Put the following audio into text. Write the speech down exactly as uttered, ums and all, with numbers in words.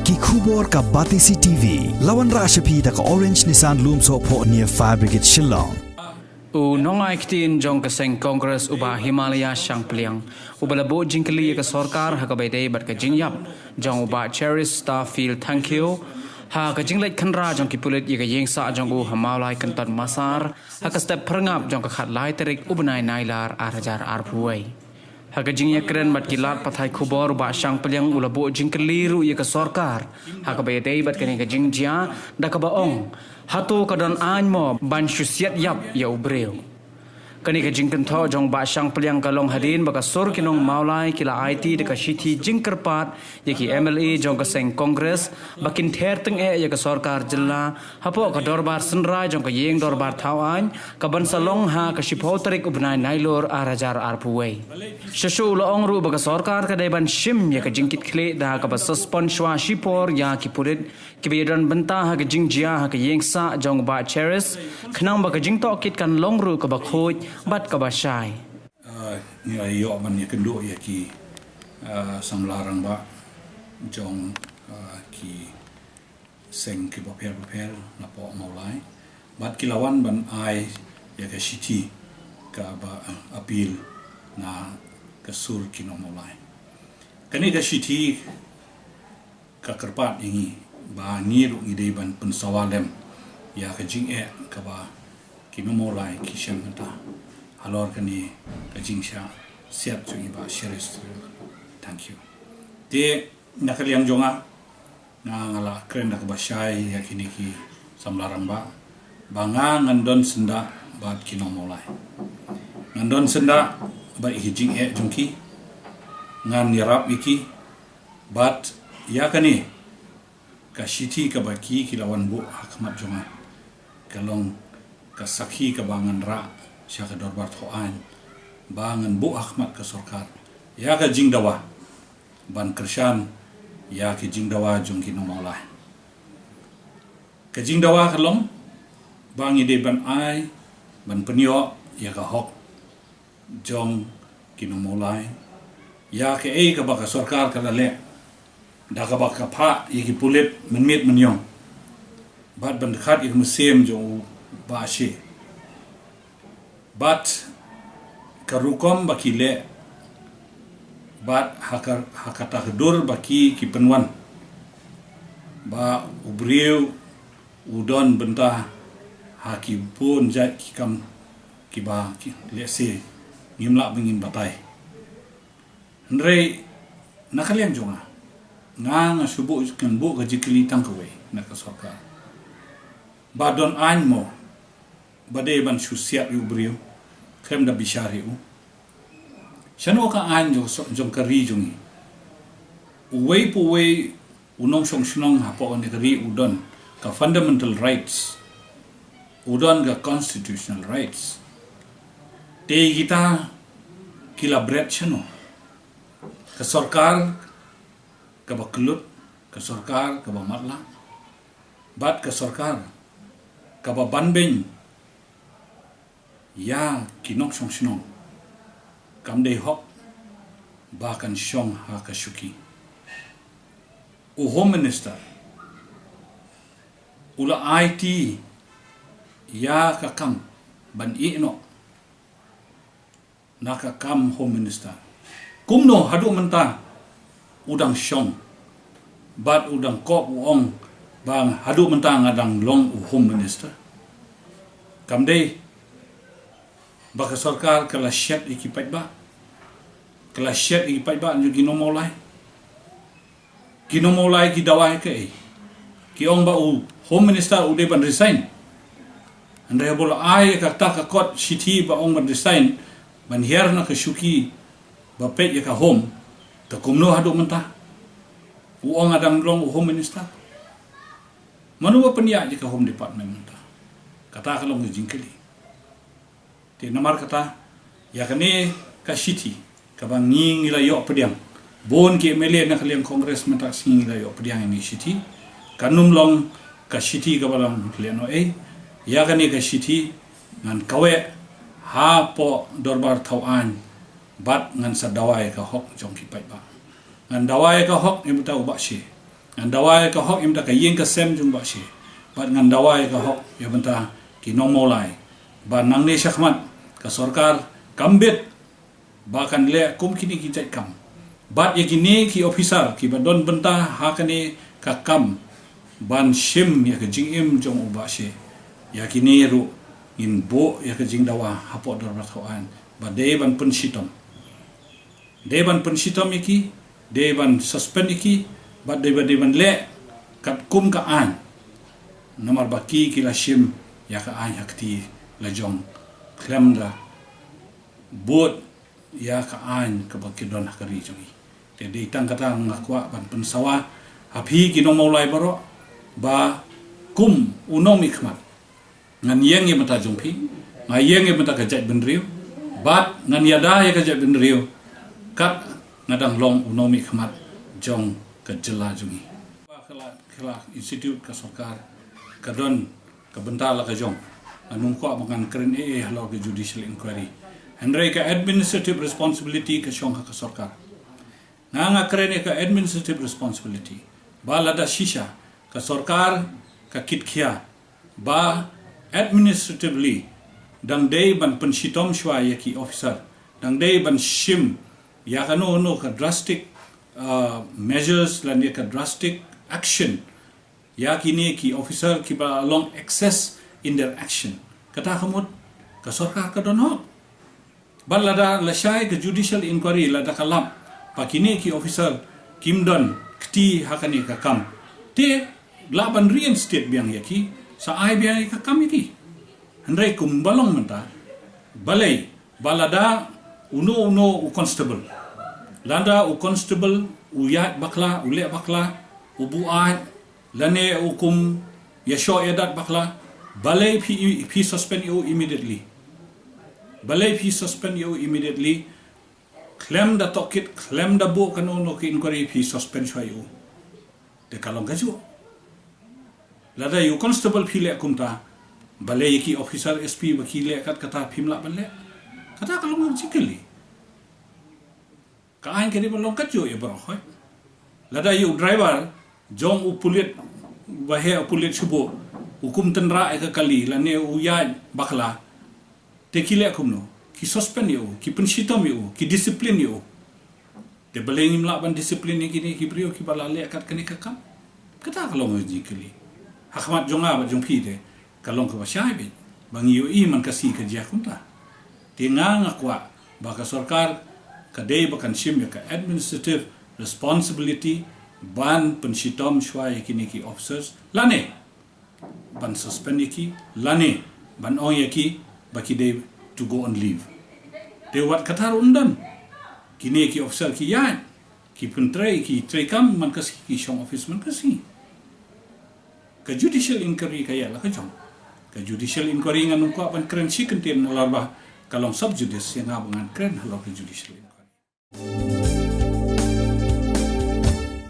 Ki khubor ka Batesi T V. La wanrah sha phi da ka Orange Nissan Lumsohphoh near Fire Brigade Shillong. U nongai ktien jong ka seng Congress u Bah Himalaya Shangpliang, uba la buh jingkylli ïa ka sorkar ha kaba ïadei bad ka jingïap jong u Bah Cherish Starfield Thangkhiew, ha ka jingleit khynra jong ki pulit ïa ka ïingsah jong u ha Mawlai Kynton Massar, ha ka step phyrngap jong ka khatlai tarik u bnai Nailar ar hajar arphew wei. Ha ka jingïakren bad ki lad pathai khubor, u Bah Shangpliang u la buh jingkylli ruh ïa ka sorkar ha kaba ïadei bad kane ka jingjia, da kaba ong, hato ka don aiñ mo ban shu siat ïap ïa u briew? Kane ka jingkynthoh jong u Bah Shangpliang ka long hadien ba ka sur ki nong Mawlai ki la aiti da ka shithi jingkyrpad ïa ki M L A jong ka seng Congress ba kin ther tyngeh ïa ka sorkar jylla hapoh ka dorbar synrai jong ka ïing dorbar thaw aiñ, ka ban sa long ha ka shiphew tarik u bnai Nailur ar hajar arphew wei. Shuh shuh u la ong ruh ba ka sorkar ka dei ban shim ïa ka jingkitkhlieh da kaba suspend shuwa shipor ïa ki pulit kiba ïadon bynta ha ka jingjia ha ka ïingsah jong u Bah Cherish, khnang ba ka jingtohkit kan long ruh kaba khuid bad kaba shai. Ah, ngi la ïoh ban ïakynduh ïa ki, ah, samla rangbah jong, ah, ki seng kiba pher bapher napoh Mawlai. Bad ki la wan ban ai ïa ka shithi kaba, ah, appeal na ka sur ki nong Mawlai. Kane ka shithi ka kyrpad ïa ngi ba ngi ruh ngi dei ban pynsawa lem ïa ka jingeh kaba ki nong Mawlai ki shem mynta halor kane ka jingshah siat jong i Bah Cherish Thangkhiew. Te na ka liang jong nga, nga, nga la kren da kaba shai ïa kine ki samla rangbah ba nga ngan don syndah bad ki nong Mawlai. Ngan don syndah bad ïa ki jingeh jong ki. Ngan ïarap ïa ki. Bad ïa kane ka shithi kaba ki, ki la wan buh ha khmat jong nga, ka long ka sakhi kaba ngan rah sha ka dorbar thaw aiñ ba ngan buh ha khmat ka sorkar ïa ka jingdawa ban kyrshan ïa ki jingdawa jong ki nong Mawlai. Ka jingdawa ka long ba ngi dei ban ai, ban pynïoh ïa ka hok jong ki nong Mawlai ïa kaei kaba ka sorkar ka la leh da kaba ka phah ïa ki pulit mynmiet mynïong bad ban khat ïa ka mynsiem jong u Bah Ashe. Bad ka rukom ba ki leh, bad ha ka, ha kata ka dur ba ki, ki pynwan ba u briew u don bynta ha ki bun jait ki kam kiba ki, lehse ngim lah ba ngin batai. Hynrei na ka liang jong nga, nga, nga shu buh, ngan buh ka jingkylli tang kawei na ka sorkar. Ba don aiñ mo ba dei ban shu siat ïa u briew khlem da bishar ïa u? Shano ka aiñ jong, jong ka ri jong ngi? Uwei pa uwei u nongshong shnong hapoh kane ka ri u don ka fundamental rights, u don ka constitutional rights. Te kita ki la bret shano? Ka sorkar kaba kyllut, ka sorkar kaba matlah, bad ka sorkar kaba banbeiñ ïa ki nongshong shnong, kam dei hok ba kan shong ha ka shuki. U Home Minister u la aiti ïa ka kam ban ïeh noh na ka kam Home Minister. Kumno haduh mynta u dang shong bad u dang kop u ong ba haduh mynta nga dang long u Home Minister? Kam dei ba ka sorkar ka la shet ïa ki paidbah, ka la shet ïa ki paidbah jong ki nong Mawlai? Ki nong Mawlai ki dawa ïa kaei? Ki ong ba u Home Minister u dei ban resign. Hynrei haba la ai ïa kata ka kot shithi ba ong ban resign, ban hiar na ka shuki ba peit ïa ka home, te kumno haduh mynta u ong nga dang long u Home Minister? Mano ba pynïaid ïa ka Home Department mynta? Kata ka long ka jingkylli. Te namar kata, ïa kane ka shithi kaba ngi, ngi la ïoh pdiang, bun ki M L A na ka liang Congress mynta ka sngi ngi la ïoh pdiang ïa kane ka shithi. Kan ym long ka shithi kaba long lehnohei. Ïa kane ka shithi ngan kaweh hapoh dorbar thaw aiñ bad ngan sa dawa ïa ka hok jong ki paidbah. Ngan dawa ïa ka hok ïa uta u Bah Ashe. Ngan dawa ïa ka hok ïa mynta ka ïing ka sem jong u Bah Shi. Bad ngan dawa ïa ka hok ïa mynta ki nong Mawlai. Ba nangne shakhmat ka sorkar kam bit ba kan leh kum kine ki jait kam. Bad ïa kine ki officer kiba don bynta ha kane ka kam ban shim ïa ka jingim jong u Bah Shi. Ïa kine ruh ngin buh ïa ka jingdawa hapoh dorbar thaw aiñ ba dei ban pynshitom. Dei ban pynshitom ïa ki, dei ban suspend ïa ki, bad dei ban, dei ban leh katkum ka aiñ. Namar ba ki ki la shim ïa ka aiñ ha kti la jong, khlem da bud ïa ka aiñ kaba ki don ha ka ri jong ngi. Te dei tang kata nga kwah ban pynsawa ha phi ki nong Mawlai baroh ba kum u nongmihkhmat ngan ïeng ïa mynta jong phi, nga ïeng ïa mynta ka jaitbynriew, bad ngan ïada ïa ka jaitbynriew kat nga dang long u nongmihkhmat jong ka jylla jong ngi. Ba ka la, ka la institute ka sorkar ka don ka bynta la ka jong. Ngan ym kwah ba ngan kren ei ei halor ka judicial inquiry. Hynrei ka administrative responsibility ka shong ha ka sorkar. Nga nga kren ïa ka administrative responsibility. Ba lada shisha ka sorkar ka kitkhia ba administratively dang dei ban pynshitom shuwa ïa ki officer, dang dei ban shim ïa kano kano ka drastic, uh, measures lane ka drastic action ïa kine ki officer kiba long excess in their action. Kata ka mut ka sorkar ka don hok. Bad lada lashai ka judicial inquiry lada ka lap ba kine ki officer kim don kti ha kane ka kam, te lah ban reinstate biang ïa ki, sa ai biang ïa ka kam ïa ki. Hynrei kumba long mynta, balei ba lada uno uno u constable, lada u constable u ïaid bakla, u leh bakla, u buaid, lane u kum ïashoh ïadat bakla, balei phi, phi suspend ïa u immediately? Balei phi suspend ïa u immediately? Khlem da tohkit, khlem da buh kano kano ka inquiry, phi suspend shuwa ïa u. Te ka long kajuh. Lada ïa u constable phi leh kumta, balei ïa ki officer S P ba ki leh kat kata phim lah ban leh? Kata ka long ka jingkylli. Ka aiñ ka dei ban long kajuh ïa baroh khoit. Lada ïa u driver jong u pulit, ba heh u pulit shuh, u kum tynrah ïa ka kali lane u ïaid bakla, te ki leh kumno? Ki suspend ïa u, ki pynshitom ïa u, ki discipline ïa u. Te balei ngim lah ban discipline ïa kine ki briew kiba la leh kat kane ka kam? Kata ka long ka jingkylli. Ha khmat jong nga bad jong phi te ka long kaba shai beit ba ngi ïohi man ka sngi ka jia kumta. Te nga nga kwah ba ka sorkar ka dei ba kan shim ïa ka administrative responsibility ban pynshitom shuwa ïa kine ki officers lane ban suspend ïa ki lane ban ong ïa ki ba ki dei to go on leave. Te wat kata ruh ym don. Kine ki officer ki ïaid, ki pyntrei, ki trei kam man ka sngi, ki shong office man ka sngi. Ka judicial inquiry ka ïa la ka jong. Ka judicial inquiry ngan ym kwah ban kren shi kyntien halor ba ka long sub judice, ïa nga ba ngan kren halor ka judicial inquiry.